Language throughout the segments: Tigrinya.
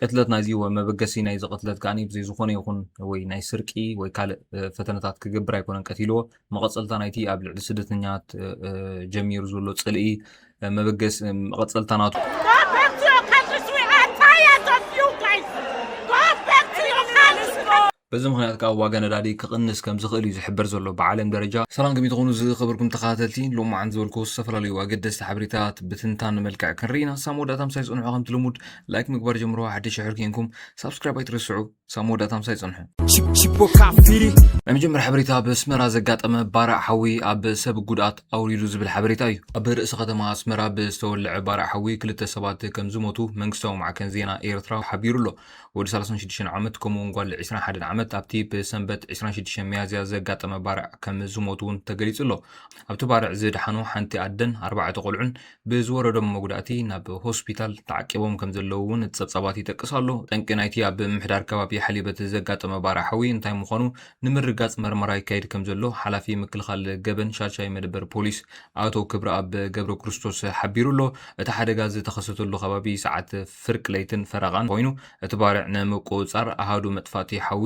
ቅትለት ናይዚ ወይ መበገሲ ናይዚ ቅትለት ከኣ ብዘይ ዝኾነ ይኹን ወይ ናይ ስርቂ ወይ ካልእ ፈተነታት ክገብር ኣይኮነን ቀቲልዎ። መቐጸልታ ናይቲ ኣብ ልዕሊ ስደተኛት ጀሚሩ ዘሎ ጽልኢ መበገስ መቐጸልታ ናቱ። በዚ ምኽንያት ከኣ ዋጋ ነዳዲ ክቕንስ ከም ዝኽእል እዩ ዝሕበር ዘሎ ብዓለም ደረጃ። ሰላም ከመይ ትኾኑ ዝኸበርኩም ተኸታተልቲ፣ ሎማዓንቲ ዝበልኩ ዝተፈላለዩ ኣገደስቲ ሓበሬታት ብትንታን መልክዕ ክንርኢ ኢና። ሳብ መወዳእታ ምሳይ ጽንሑ። ከምቲ ልሙድ ላይክ ምግባር ጀምሮ፣ ሓደሽ ሽሕር ኬንኩም ሳብስክራይብ ኣይትረስዑ። ሳብ መወዳእታ ምሳይ ጽንሑ። ናይ መጀመርያ ሓበሬታ ኣብ ኣስመራ ዘጋጠመ ባርዕ ሓዊ ኣብ ሰብ ጉድኣት ኣውሪዱ ዝብል ሓበሬታ እዩ። ኣብ ርእሲ ከተማ ኣስመራ ብዝተወልዐ ባርዕ ሓዊ ክልተ ሰባት ከም ዝሞቱ መንግስታዊ ማዕከን ዜና ኤርትራ ሓቢሩ ኣሎ። ወዲ ሰላሳን ሽዱሽተን ዓመት ከምኡውን ጓል ዕስራን ሓደን ዓመት ኣብቲ ብሰንበት ዕስራን ሽዱሽተን ሚያዝያ ዘጋጠመ ባርዕ ከም ዝሞቱ እውን ተገሊጹ ኣሎ። ኣብቲ ባርዕ ዝደሓኑ ሓንቲ ኣደን ኣርባዕተ ቆልዑን ብዝወረዶም መጉዳእቲ ናብ ሆስፒታል ተዓቂቦም ከም ዘለዉ እውን ጸብጻባት ይጠቅስ ኣሎ። ጠንቂ ናይቲ ኣብ ምምሕዳር ከባቢ ሓሊበት ዘጋጠመ ባርዕ ሓዊ እንታይ ምዃኑ ንምርጋጽ መርመራ ይካየድ ከም ዘሎ ሓላፊ ምክልኻል ገበን ሻድሻይ መደበር ፖሊስ ኣቶ ክብረኣብ ገብረክርስቶስ ሓቢሩ ኣሎ። እቲ ሓደጋ ዝተኸሰተሉ ከባቢ ሰዓት ፍርቂ ለይትን ፈረቓን ኮይኑ፣ እቲ ባርዕ ንምቁጽጻር ኣሃዱ መጥፋእቲ ሓዊ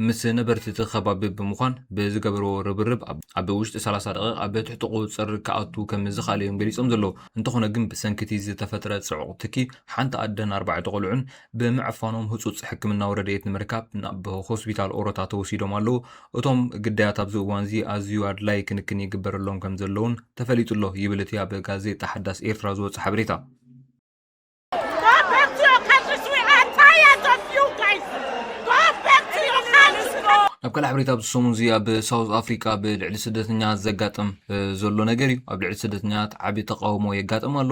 ምስ ነበርቲ እቲ ከባቢ ብምዃን ብዝገበርዎ ርብርብ ኣብ፣ ኣብ ውሽጢ ሰላሳ ደቂቕ ኣብ ትሕቲ ቁጽጽር ክኣቱ ከም ዝኽኣለ እዮም ገሊጾም ዘለዉ። እንተኾነ ግን ብሰንኪ እቲ ዝተፈጥረ ጽዑቕ ትኪ ሓንቲ ኣደን ኣርባዕተ ቆልዑን ብምዕፋኖም ህጹጽ ሕክምናዊ ረድኤት ንምርካብ ናብ ሆስፒታል ኦሮታ ተወሲዶም ኣለዉ። እቶም ግዳያት ኣብዚ እዋንዚ ኣዝዩ ኣድላይ ክንክን ይግበረሎም ከም ዘለውን ተፈሊጡ ኣሎ ይብል እቲ ኣብ ጋዜጣ ሓዳስ ኤርትራ ዝወጸ ሓበሬታ። Go back to your countries. We are tired of you guys. Go back to your countries. ናብ ካልእ ሓበሬታ ኣብዚ ሰሙን እዚ ኣብ ሳውዝ ኣፍሪቃ ብልዕሊ ስደተኛታት ዘጋጥም እ፣ ዘሎ ነገር እዩ። ኣብ ልዕሊ ስደተኛታት ዓቢ ተቃውሞ የጋጥም ኣሎ።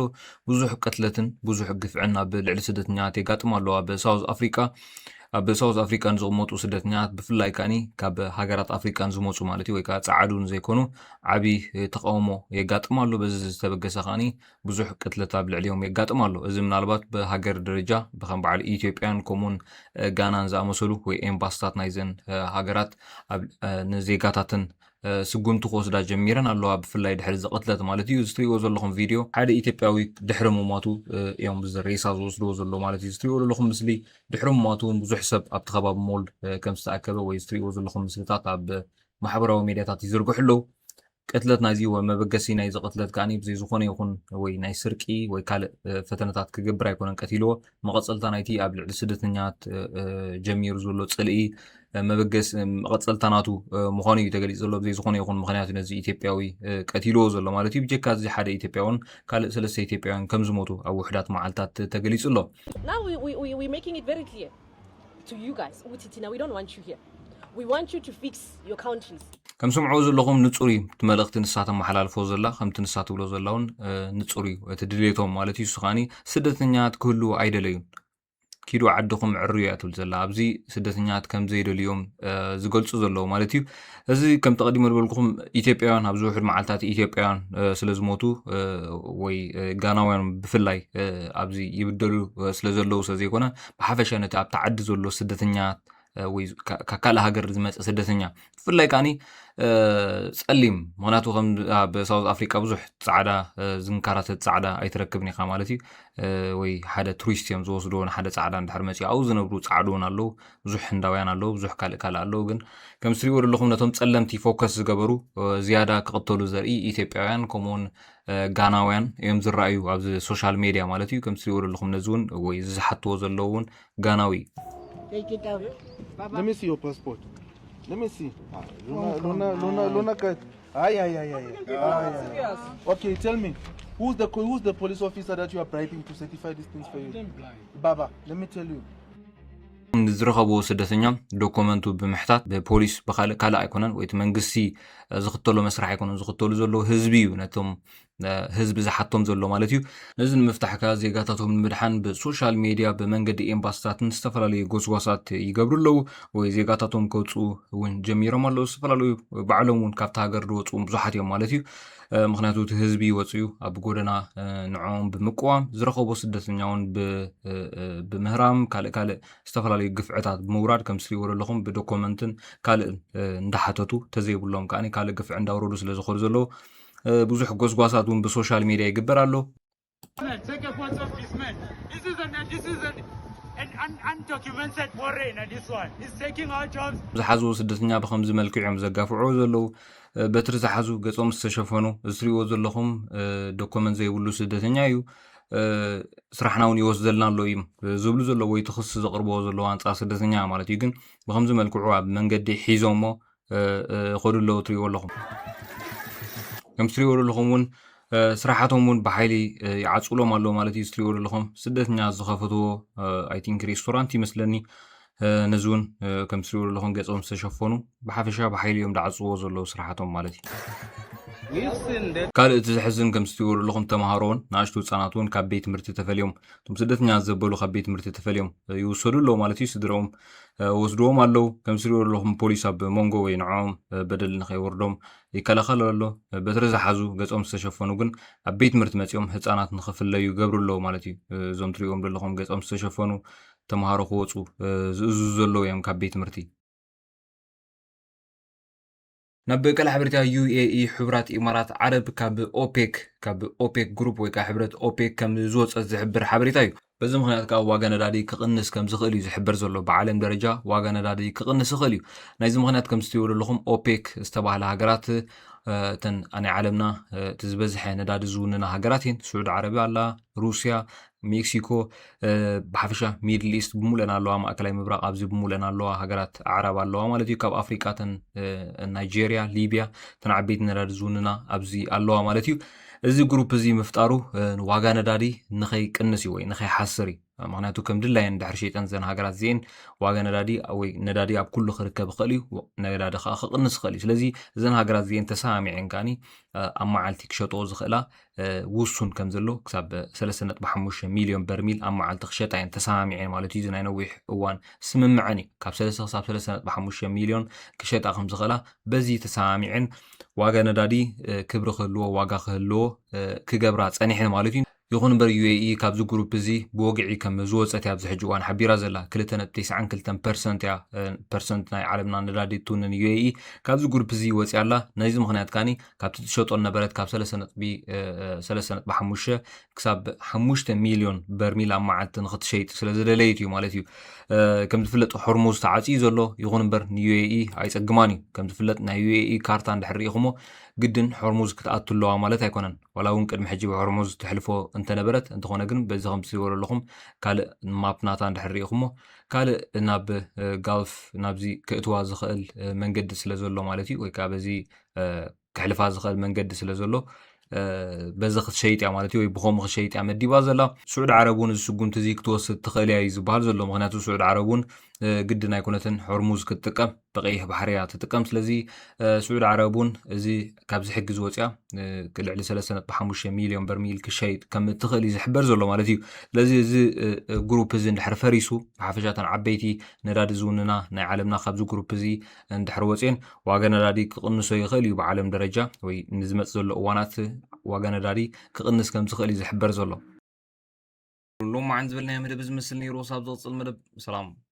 ብዙሕ ቅትለትን ብዙሕ ግፍዕን ኣብ ልዕሊ ስደተኛታት የጋጥም ኣሎ። ኣብ ሳውዝ ኣፍሪቃ ኣብ ሳውዝ ኣፍሪቃ ንዝቕመጡ ስደተኛታት ብፍላይ ከኣኒ ካብ ሃገራት ኣፍሪቃ ንዝመጹ ማለት እዩ ወይ ከዓ ጸዓዱ ንዘይኮኑ ዓቢ እ፣ ተቃውሞ የጋጥም ኣሎ። በዚ ዝተበገሰ ከኣኒ ብዙሕ ቅትለት ኣብ ልዕሊኦም የጋጥም ኣሎ። እዚ ምናልባት ብሃገር ደረጃ ብከም በዓል ኢትዮጵያን ከምኡውን እ፣ ጋናን ዝኣመሰሉ ወይ ኤምባስታት ናይዘን እ፣ ሃገራት ኣብ እ፣ ንዜጋታትን እ፣ ስጉምቲ ክወስዳ ጀሚረን ኣለዋ። ብፍላይ ድሕሪ እዚ ቅትለት ማለት እዩ። እዚ ትሪእዎ ዘለኹም ቪድዮ ሓደ ኢትዮጵያዊ ድሕሪ ምሟቱ እ፣ እዮም እዚ ሬሳ ዝወስድዎ ዘሎ ማለት እዩ። እዚ ትሪእዎ ዘለኹም ምስሊ ድሕሪ ምሟቱ እውን ብዙሕ ሰብ ኣብቲ ከባቢ ሞል እ፣ ከም ዝተኣከበ ወይ እዚ ትሪእዎ ዘለኹም ምስልታት ኣብ ማሕበራዊ ሜድያታት ይዝርግሑ ኣለዉ። ቅትለት ናይዚ ወይ መበገሲ ናይዚ ቅትለት ከኣ ብዘይ ዝኾነ ይኹን ወይ ናይ ስርቂ ወይ ካልእ እ፣ ፈተነታት ክገብር ኣይኮነን ቀቲልዎ። መቐጸልታ ናይቲ ኣብ ልዕሊ ስደተኛት እ፣ እ፣ ጀሚሩ ዘሎ ጽልኢ እ፣ መበገስ እ፣ መቐጸልታ ናቱ እ፣ ምዃኑ እዩ ተገሊጹ ዘሎ። ብዘይ ዝኾነ ይኹን ምኽንያት እዩ ነዚ ኢትዮጵያዊ እ፣ ቀቲልዎ ዘሎ ማለት እዩ። ብጀካ እዚ ሓደ ኢትዮጵያውን ካልእ ሰለስተ ኢትዮጵያውያን ከም ዝሞቱ ኣብ ውሑዳት መዓልታት ተገሊጹ ኣሎ። Now we, we, we, we're making it very clear to you guys. Utitina, we don't want you here. We want you to fix your countries. ከም ስምዕዎ ዘለኹም ንጹር እዩ እቲ መልእኽቲ ንሳ ተመሓላልፎ ዘላ። ከምቲ ንሳ ትብሎ ዘላ እውን እ፣ ንጹር እዩ እቲ ድሌቶም ማለት እዩ። እሱ ከኣኒ ስደተኛታት ክህልዉ ኣይደለዩን። ኪዱ ዓድኹም ዕርዩ እያ ትብል ዘላ። ኣብዚ ስደተኛታት ከም ዘይደልዮም እ፣ ዝገልጹ ዘለዉ ማለት እዩ። እዚ ከምቲ ቀዲሞ ዝበልኩኹም ኢትዮጵያውያን ኣብዚ ውሑድ መዓልታት ኢትዮጵያውያን እ፣ ስለ ዝሞቱ እ፣ ወይ እ፣ ጋናውያን ብፍላይ እ፣ ኣብዚ ይብደሉ እ፣ ስለ ዘለዉ ስለ ዘይኮነ ብሓፈሻ ነቲ ኣብቲ ዓዲ ዘሎ ስደተኛታት እ፣ ወይ ካ- ካብ ካልእ ሃገር ዝመጸ ስደተኛ ብፍላይ ከኣኒ እ፣ ጸሊም ምክንያቱ ከም ኣብ ሳውዝ ኣፍሪቃ ብዙሕ ጻዕዳ እ፣ ዝንካራተት ጻዕዳ ኣይትረክብን ኢኻ ማለት እዩ እ፣ ወይ ሓደ ቱሪስት እዮም ዝወስድዎ ንሓደ ጻዕዳ እንድሕር መጺኡ ኣብኡ ዝነብሩ ጻዕዱ እውን ኣለዉ ብዙሕ ህንዳውያን ኣለዉ ብዙሕ ካልእ ካልእ ኣለዉ ግን ከም ትሪእዎ ዘለኹም ነቶም ጸለምቲ ፎከስ ዝገበሩ እ፣ ዝያዳ ክቕተሉ ዘርኢ ኢትዮጵያውያን ከምኡውን እ፣ ጋናውያን እዮም ዝረኣዩ ኣብዚ ሶሻል ሜድያ ማለት እዩ ከም ትሪእዎ ዘለኹም ነዚ እውን ወይ ዝሓትዎ ዘለዉ እውን ጋናዊ እዩ Take it out. Let me see your passport. Let me see. Ah, Luna, Luna, Luna, Luna, cut. Ay, ay, ay, ay. ay, ay, ay. Okay, tell me, who's the co- who's the police officer that you are bribing to certify these things for you? Baba, let me tell you. ንዝረኸብዎ ስደተኛ ዶኮመንቱ ብምሕታት ብፖሊስ ብካልእ ካልእ ኣይኮነን ወይ እቲ መንግስቲ ዝኽተሎ መስርሕ ኣይኮነን ዝኽተሉ ዘለዉ ህዝቢ እዩ ነቶም ህዝቢ ዝሓቶም ዘሎ ማለት እዩ። ነዚ ንምፍታሕ ከኣ ዜጋታቶም ንምድሓን ብሶሻል ሜድያ ብመንገዲ ኤምባስታትን ዝተፈላለዩ ጎስጓሳት ይገብሩ ኣለዉ ወይ ዜጋታቶም ከውፅኡ እውን ጀሚሮም ኣለዉ። ዝተፈላለዩ ባዕሎም እውን ካብቲ ሃገር ዝወፁ እውን ብዙሓት እዮም ማለት እዩ። ምክንያቱ እቲ ህዝቢ ወፅኡ ኣብ ጎደና ንዕኦም ብምቅዋም ዝረኸቦ ስደተኛ እውን ብምህራም ካልእ ካልእ ዝተፈላለዩ ግፍዕታት ብምውራድ ከም ትሪእዎ ዘለኹም ብዶኮመንትን ካልእን እንዳሓተቱ ተዘይብሎም ከዓ ካልእ ግፍዒ እንዳውረዱ ስለ ዝኸዱ ዘለዉ ብዙሕ ጎስጓሳት እውን ብሶሻል ሜድያ ይግበር ኣሎ። Undocumented foreigner, this one is taking our jobs. ዝሓዝዎ ስደተኛ ብኸምዚ መልክዕ እዮም ዘጋፍዕዎ ዘለዉ። በትሪ ዝሓዙ ገጾም ዝተሸፈኑ፣ እዚ ትሪእዎ ዘለኹም ዶኮመንት ዘይብሉ ስደተኛ እዩ፣ ስራሕና እውን ይወስደልና ኣሎ እዮም ዝብሉ ዘለዉ፣ ወይ ትኽሲ ዘቕርብዎ ዘለዉ ኣንጻር ስደተኛ ማለት እዩ። ግን ብኸምዚ መልክዑ ኣብ መንገዲ ሒዞሞ ኸዱ ኣለዉ ትሪእዎ ኣለኹም። ከም ትሪእዎ ዘለኹም እውን ስራሓቶም እውን ብሓይሊ ይዓፅሎም ኣለዉ ማለት እዩ። ትሪእዎ ዘለኹም ስደተኛ ዝኸፈትዎ ኣይቲንክ ሬስቶራንት ይመስለኒ። ነዚ እውን ከም ትሪእዎ ዘለኹም ገፆም ዝተሸፈኑ ብሓፈሻ ብሓይሊ እዮም ዝዓፅዎ ዘለዉ ስራሓቶም ማለት እዩ። ካልእ እቲ ዘሕዝን ከም ትሪእዎ ዘለኹም ተምሃሮ እውን ንኣሽቱ ህፃናት እውን ካብ ቤት ትምህርቲ ተፈልዮም፣ እቶም ስደተኛ ዘበሉ ካብ ቤት ትምህርቲ ተፈልዮም ይውሰዱ ኣለዉ ማለት እዩ። ስድረኦም ወስድዎም ኣለዉ። ከም ትሪእዎ ዘለኹም ፖሊስ ኣብ መንጎ ወይ ንዕኦም በደል ንኸይወርዶም ይከላኸል ኣሎ። በትሪ ዝሓዙ ገጾም ዝተሸፈኑ ግን ኣብ ቤት ትምህርቲ መጺኦም ህፃናት ንኽፍለዩ ይገብሩ ኣለዉ ማለት እዩ። እዞም ትሪእዎም ዘለኹም ገጾም ዝተሸፈኑ ተምሃሮ ክወፁ ዝእዝዙ ዘለዉ እዮም ካብ ቤት ትምህርቲ። ናብ ቀለ ሓበሬታ ዩ ኤ ኢ ሕቡራት ኢማራት ዓረብ ካብ ኦፔክ ካብ ኦፔክ ግሩፕ ወይ ከዓ ሕብረት ኦፔክ ከም ዝወፀ ዝሕብር ሓበሬታ እዩ። በዚ ምክንያት ከዓ ዋጋ ነዳዲ ክቕንስ ከም ዝኽእል እዩ ዝሕበር ዘሎ። ብዓለም ደረጃ ዋጋ ነዳዲ ክቕንስ ይኽእል እዩ። ናይዚ ምክንያት ከም ዝትይወሉ ኣለኹም ኦፔክ ዝተባህለ ሃገራት እተን ናይ ዓለምና እቲ ዝበዝሐ ነዳዲ ዝውንና ሃገራት እየን። ስዑድ ዓረብያ ኣላ፣ ሩስያ፣ ሜክሲኮ፣ ብሓፈሻ ሚድል ኢስት ብሙለን ኣለዋ፣ ማእከላይ ምብራቕ ኣብዚ ብሙለን ኣለዋ፣ ሃገራት ኣዕራብ ኣለዋ ማለት እዩ። ካብ ኣፍሪቃ ተን ናይጄርያ፣ ሊብያ ተን ዓበይቲ ነዳዲ ዝውንና ኣብዚ ኣለዋ ማለት እዩ። እዚ ግሩፕ እዚ ምፍጣሩ ዋጋ ነዳዲ ንኸይቅንስ እዩ ወይ ንኸይሓስር እዩ። ምክንያቱ ከም ድላየን ድሕር ሸይጠን ዘን ሃገራት እዚኤን ዋጋ ነዳዲ ወይ ነዳዲ ኣብ ኩሉ ክርከብ ይኽእል እዩ፣ ነዳዲ ከዓ ክቕንስ ይኽእል እዩ። ስለዚ እዘን ሃገራት እዚኤን ተሰማሚዐን ከዓኒ ኣብ መዓልቲ ክሸጥኦ ዝኽእላ ውሱን ከም ዘሎ ክሳብ ሰለስተ ነጥቢ ሓሙሽተ ሚልዮን በርሚል ኣብ መዓልቲ ክሸጣ እየን ተሰማሚዐን ማለት እዩ። እዚ ናይ ነዊሕ እዋን ስምምዐን እዩ። ካብ ሰለስተ ክሳብ ሰለስተ ነጥቢ ሓሙሽተ ሚልዮን ክሸጣ ከም ዝኽእላ በዚ ተሰማሚዐን ዋጋ ነዳዲ ክብሪ ክህልዎ ዋጋ ክህልዎ ክገብራ ጸኒሐን ማለት እዩ። ይኹን እምበር ዩ ኤ ኢ ካብዚ ግሩፕ እዚ ብወግዒ ከም ዝወጸት እያ ኣብዚ ሕጂ እዋን ሓቢራ ዘላ። ክልተ ነጥቢ ተስዓን ክልተን ፐርሰንት እያ ፐርሰንት ናይ ዓለምና ነዳዲ እትውንን ዩ ኤ ኢ። ካብዚ ግሩፕ እዚ ወፂኣ ኣላ። ናይዚ ምክንያት ከዓኒ ካብቲ ትሸጦ ነበረት ካብ ሰለስተ ነጥቢ ሓሙሽተ ክሳብ ሓሙሽተ ሚልዮን በርሚል ኣብ መዓልቲ ንክትሸይጥ ስለ ዝደለየት እዩ ማለት እዩ። ከም ዝፍለጥ ሆርሙዝ ተዓፅዩ ዘሎ ይኹን እምበር ን ዩ ኤ ኢ ኣይፀግማን እዩ። ከም ዝፍለጥ ናይ ዩ ኤ ኢ ካርታ እንድሕር ርኢኹሞ ግድን ሆርሙዝ ክትኣቱ ኣለዋ ማለት ኣይኮነን። ዋላ እውን ቅድሚ ሕጂ ብሆርሙዝ ትሕልፎ እንተነበረት እንተኾነ ግን በዚ ከም ትሪእዎ ዘለኹም ካልእ ማፕ ናታ እንድሕር ርኢኹሞ ካልእ ናብ ጋልፍ ናብዚ ክእትዋ ዝኽእል መንገዲ ስለ ዘሎ ማለት እዩ ወይ ከዓ በዚ ክሕልፋ ዝኽእል መንገዲ ስለ ዘሎ በዚ ክትሸይጥ እያ ማለት እዩ ወይ ብኸምኡ ክትሸይጥ እያ መዲባ ዘላ። ስዑድ ዓረብ እውን እዚ ስጉምቲ እዚ ክትወስድ ትኽእል እያ እዩ ዝበሃል ዘሎ። ምክንያቱ ስዑድ ዓረብ እውን ግድን ኣይኮነትን ሆርሙዝ ክትጥቀም ብቀይሕ ባሕሪ እያ ትጥቀም። ስለዚ ስዑድ ዓረብ እውን እዚ ካብዚ ሕጊ ዝወፅያ ልዕሊ ሰለስተ ነጥቢ ሓሙሽተ ሚልዮን በርሚል ክሸይጥ ከም እትኽእል እዩ ዝሕበር ዘሎ ማለት እዩ። ስለዚ እዚ ግሩፕ እዚ እንድሕር ፈሪሱ ብሓፈሻ እተን ዓበይቲ ነዳዲ ዝውንና ናይ ዓለምና ካብዚ ግሩፕ እዚ እንድሕር ወፅየን ዋጋ ነዳዲ ክቕንሶ ይኽእል እዩ ብዓለም ደረጃ ወይ ንዝመፅ ዘሎ እዋናት ዋጋ ነዳዲ ክቕንስ ከም ዝኽእል እዩ ዝሕበር ዘሎ። ሎማዓን ዝበልናዮ መደብ ዝመስል ነይሩ። ሳብ ዝቕፅል መደብ ሰላም።